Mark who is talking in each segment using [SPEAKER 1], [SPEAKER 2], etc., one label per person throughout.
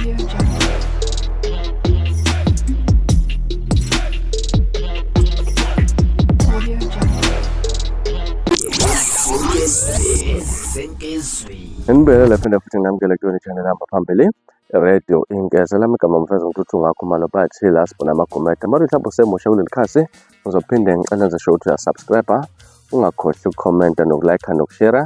[SPEAKER 1] Audio Jungle. Audio Jungle.
[SPEAKER 2] Nginibingelele phinde futhi nginamukele kuyona i-channel ehamba phambili radio Inkeza. Lami igama Mfeza Mthuthu Ngakhumalo bathi la sibona amagumede. Manje mhlawumbe usemusha kuleli khasi ngizophinde ngicela nje sho ukuthi uyasubscribe, ungakhohlwa ukukhomenta nokulike nokushare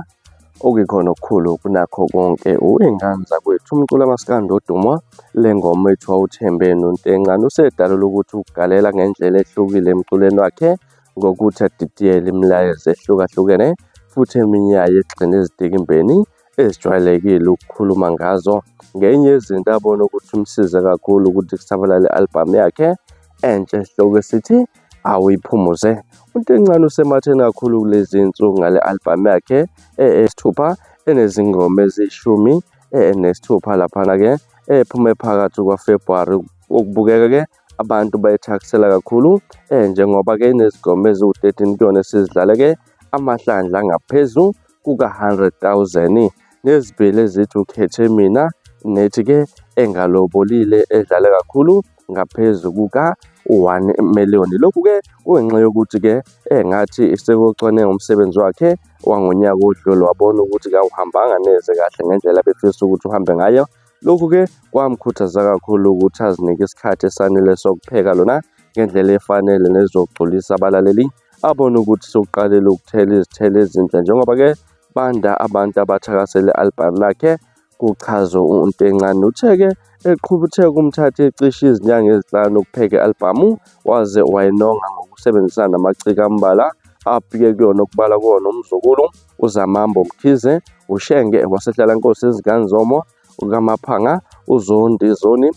[SPEAKER 2] okuyikhona okukhulu kunakho konke. Uyingane zakwethu umculo kamaskandi odumo le ngoma ethi wawuthembeni uNtencane usedalula ukuthi ugalela ngendlela ehlukile emculweni wakhe ngokuthi adidiyele imilayezo ehlukahlukene futhi eminye yayo egxile ezidikimbeni ezijwayelekile ukukhuluma ngazo. Ngenye yezinto abona ukuthi imsize kakhulu ukuthi kusabalale i-albhamu yakhe entsha esihloko esithi Awuyiphumuze. UNtencane usematheni kakhulu kulezi zinsuku ngale albhamu yakhe eyisithupha enezingoma eziyishumi nesithupha laphana-ke ephume phakathi kwaFebruwari. Okubukeka-ke abantu bayithakasela kakhulu njengoba-ke inezingoma eziwu-13 kuyona esizidlale-ke amahlandla angaphezu kuka-100,000 nezibili ezithi ukhethe mina nethi-ke engalobolile edlale kakhulu ngaphezu kuka-1 million. Lokhu-ke kungenxa yokuthi-ke engathi sekocwaninga umsebenzi wakhe wangonyaka odlule wabona ukuthi kawuhambanga neze kahle ngendlela abefisa ukuthi uhambe ngayo. Lokhu-ke kwamkhuthaza kakhulu ukuthi azinike isikhathi esanele sokupheka lona ngendlela efanele nezogculisa abalaleli abone ukuthi sewuqalile ukuthela izithelo ezinhle njengoba-ke banda abantu abathakasele i-albhamu yakhe kuchaza uNtencane. Uthe-ke eqhuba uthe kumthathe cishe izinyanga ezinhlanu ukupheka i-albhamu waze wayinonga ngokusebenzisana namaciko ambalwa afike kuyona okubala kuwona uMzukulu, uZamambo Mkhize, uShenge waseHlalankosi eZinganzomo, uKamaphanga, uZondi Zoni,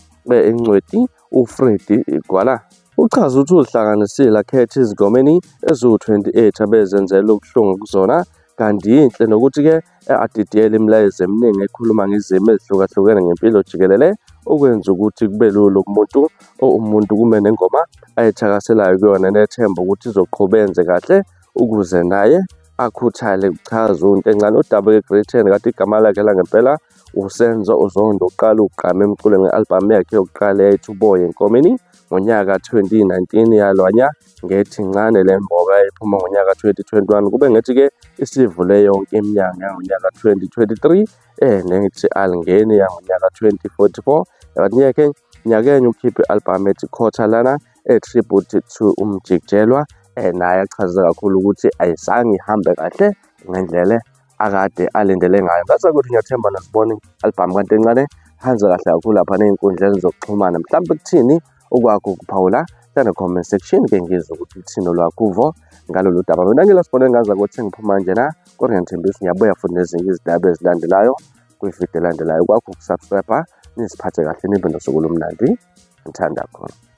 [SPEAKER 2] Ingcweti, uFreddy Gwala. Uchaze ukuthi uzihlanganisile akhethe izingomeni eziwu-28 abezenzela ukuhlunga kuzona kanti yinhle nokuthi-ke adidiyele imilayezo eminingi ekhuluma ngezimo ezihlukahlukene ngempilo jikelele okwenza ukuthi kube lula kumuntu umuntu kume nengoma ayithakaselayo kuyona nethemba ukuthi izoqhuba enze kahle ukuze naye akhuthale. Kuchaza uNtencane udabuka eGreaten kade igama lakhe langempela uSenzo Uzondo uqala ukugqama emculweni nge-albhamu yakhe yokuqala eyayithi Uboya Enkomeni ngonyaka 2019 yalwanya ngethi ncane le mboka ephuma ngonyaka 2021 kube ngethi-ke isivule yonke iminyango yangonyaka 2023 nethi alingeni yangonyaka 2044 yabathi nyeke nyakenye ukhiphe i-albhamu ethi Khotha lana e-tribute to uMjikijelwa naye achaze kakhulu ukuthi ayizange ihambe kahle ngendlela akade alindele ngayo. Ngase ukuthi ngiyathemba nasibona i-albhamu kaNtencane hanze kahle kakhulu lapha ney'nkundleni zokuxhumana. Mhlawumbe kuthini okwakho ukuphawula hlala comment section ke ngizwe ukuthi uthini olwakho uvo ngalolu daba. Mina ngila sibone ngaza ukuthi ngiphuma njena kodwa ngiyathembisa ngiyabuya futhi nezinye izindaba ezilandelayo kwividiyo elandelayo. Kwakho ukusubscribe nisiphathe kahle nibe nosuku olumnandi. Ngithanda khona.